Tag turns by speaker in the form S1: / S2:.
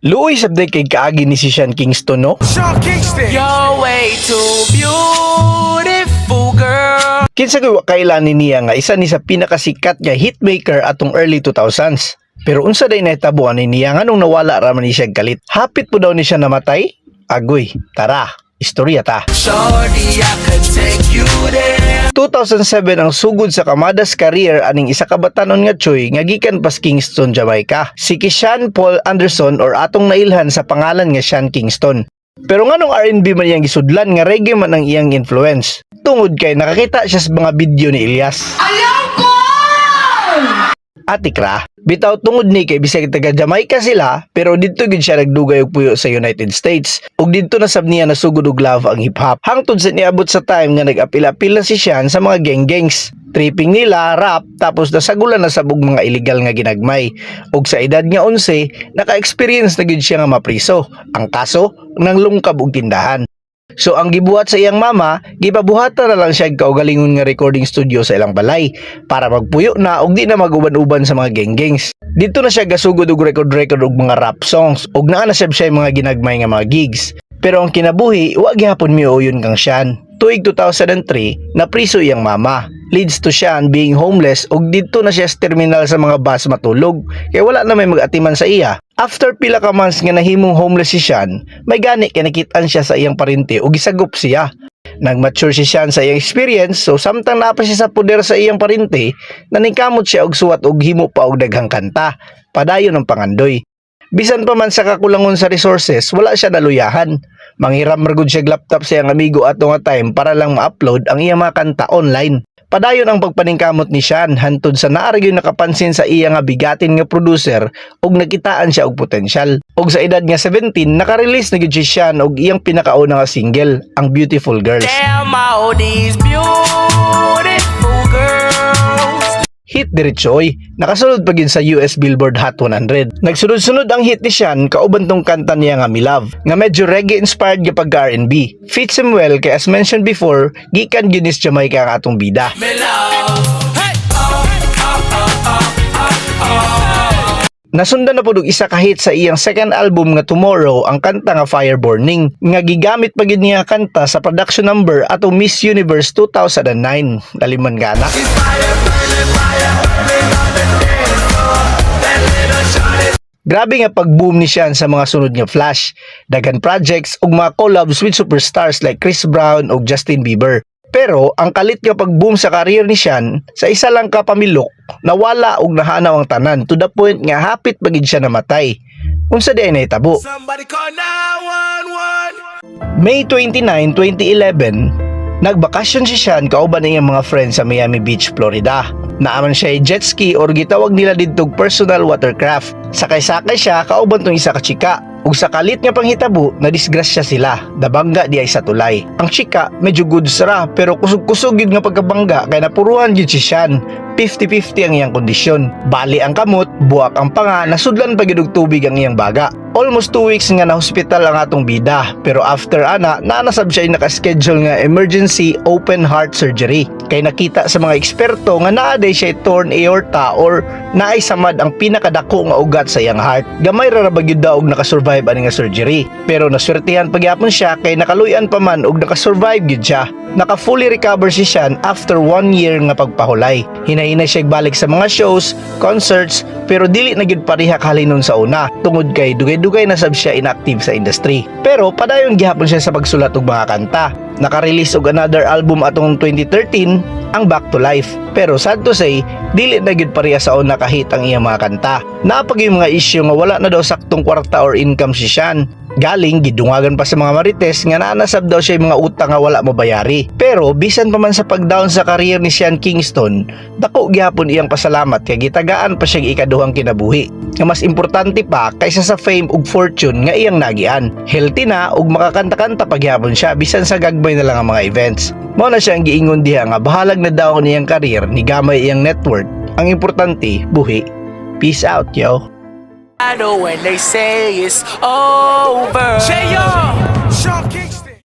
S1: Luoy sab day kay kaagi ni si Sean Kingston, no?
S2: Sean Kingston.
S3: You're way too beautiful, girl.
S1: Kinsa koy wa kaila ni niya nga isa ni sa pinakasikat nga hitmaker atong early 2000s. Pero unsa day nahitabo ani niya, nganong nawala ra man ni siya kalit? Hapit po daw ni siya namatay? Agoy, tara, istorya ta.
S3: Shorty, I could take you there.
S1: 2007 ang sugod sa kamadas career aning isa ka batanon nga tsoy nga gikan pas Kingston, Jamaica. Si Kishan Paul Anderson or atong nailhan sa pangalan nga Sean Kingston. Pero nganong R&B man iyang gisudlan nga reggae man ang iyang influence? Tungod kay nakakita siya sa mga video ni Elias. Atik ra. Bitaw tungod ni kay bisag taga Jamaica sila, pero didto gyud siya nagdugay og puyo sa United States. Ug didto na sab niya nasugod og love ang hip hop. Hangtod sa niabot sa time nga nag-apil-apil na si Sean sa mga gang gangs. Tripping nila rap, tapos nasagulan na sab og mga illegal nga ginagmay. Ug sa edad nga 11, naka-experience na gyud siya nga mapriso. Ang kaso, nanglungkab og tindahan. So ang gibuhat sa iyang mama, gipabuhatan na lang siya og kaugalingon nga recording studio sa ilang balay para magpuyo na ug di na maguban-uban sa mga gang-gangs. Dito na siya gasugod og record-record og mga rap songs ug naa na siya mga ginagmay nga mga gigs. Pero ang kinabuhi, wa gihapon miuyon kang Sean. Tuig 2003, napriso iyang mama. Leads to Sean being homeless ug didto na siya sa terminal sa mga bus matulog kay wala na may mag-atiman sa iya. After pila ka months nga nahimong homeless si Sean, may gani kay nakitaan siya sa iyang parente ug gisagop siya. Nagmature si Sean sa iyang experience, so samtang naa pa siya sa poder sa iyang parente, naningkamot siya og suwat og himo pa og daghang kanta. Padayon ang pangandoy. Bisan pa man sa kakulangon sa resources, wala siya naluyahan. Manghiram ra gud siya og laptop sa iyang amigo ato nga time para lang ma-upload ang iyang mga kanta online. Padayon ang pagpaningkamot ni Sean hantod sa naa ra gyud nakapansin sa iya nga bigatin nga producer ug nakitaan siya og potensyal. Ug sa edad nga 17, naka-release na gyud si Sean og iyang pinakauna nga single, ang Beautiful Girls.
S3: Damn, all these beautiful girls.
S1: Hit diretso oy. Nakasulod pa gyud sa US Billboard Hot 100. Nagsunod-sunod ang hit ni Sean kauban tong kanta niya nga Me Love, nga medyo reggae inspired nga pagka R&B. Fits him well kay, as mentioned before, gikan gyud ni sa Jamaica ang atong bida.
S3: Me love. Hey. Oh.
S1: Nasundan na pud og isa ka hit sa iyang second album nga Tomorrow, ang kanta nga Fire Burning, nga gigamit pa gyud niya kanta sa production number atong Miss Universe 2009. Laliman gana.
S3: Fire burning, fire burning on the dance floor. That little shorty.
S1: Grabe nga pag-boom ni Sean sa mga sunod nga flash. Daghan projects ug mga collabs with superstars like Chris Brown ug Justin Bieber. Pero ang kalit nga pag-boom sa career ni Sean, sa isa lang ka pamilok, nawala ug nahanaw ang tanan to the point nga hapit pa gid siya namatay. Unsa di ay nahitabo?
S2: Somebody call 911.
S1: May 29, 2011, nagbakasyon si Sean kauban ang iyang mga friends sa Miami Beach, Florida. Naa man siya jet ski or gitawag nila didtog personal watercraft. Sakay-sakay siya kauban tong isa ka chika. Ug sa kalit nga panghitabo, nadisgrasya sila. Nabangga di ay sa tulay. Ang chika medyo goods ra, pero kusog-kusog gyud nga pagkabangga kay napuruhan gyud si Sean. 50-50 ang iyang kondisyon. Bali ang kamot, buak ang panga, nasudlan pa gyud og tubig ang iyang baga. Almost 2 weeks nga na hospital ang atong bida. Pero after ana, naa na sab siya naka-schedule nga emergency open heart surgery. Kay nakita sa mga eksperto nga naa day siya torn aorta or naay samad ang pinakadako nga ugat sa iyang heart. Gamay ra ra ba gyud daw og nakasurvive ani nga surgery. Pero naswertihan pa gyapon siya kay nakaluyan pa man og nakasurvive gyud siya. Naka fully recover si Sean after one year nga pagpahulay. Hinay-hinay siya balik sa mga shows, concerts, pero dili na gyud pareha kahalinon sa una tungod kay dugay-dugay na sab siya inactive sa industry. Pero padayon gihapon siya sa pagsulat og mga kanta. Naka-release og another album atong 2013, ang Back to Life. Pero sad to say, dili na gyud pareha sa una kahit ang iyang mga kanta. Naa pa gyud mga issue nga wala na daw saktong kwarta or income si Sean. Galing gidungagan pa sa mga marites nga naa na sab daw siya mga utang nga wala mabayari. Pero bisan pa man sa pag-down sa career ni Sean Kingston, dako gihapon iyang pasalamat kay gitagaan pa siya ikaduhang kinabuhi. Nga mas importante pa kaysa sa fame ug fortune nga iyang nagian. Healthy na ug makakanta-kanta pa gihapon siya bisan sa gagmay na lang ang mga events. Mao na siya ang giingon diha nga bahalag na daw niyang career ni gamay iyang net worth. Ang importante, buhi. Peace out, yo.
S3: I know when they say it's over.
S2: J.R. Sean Kingston.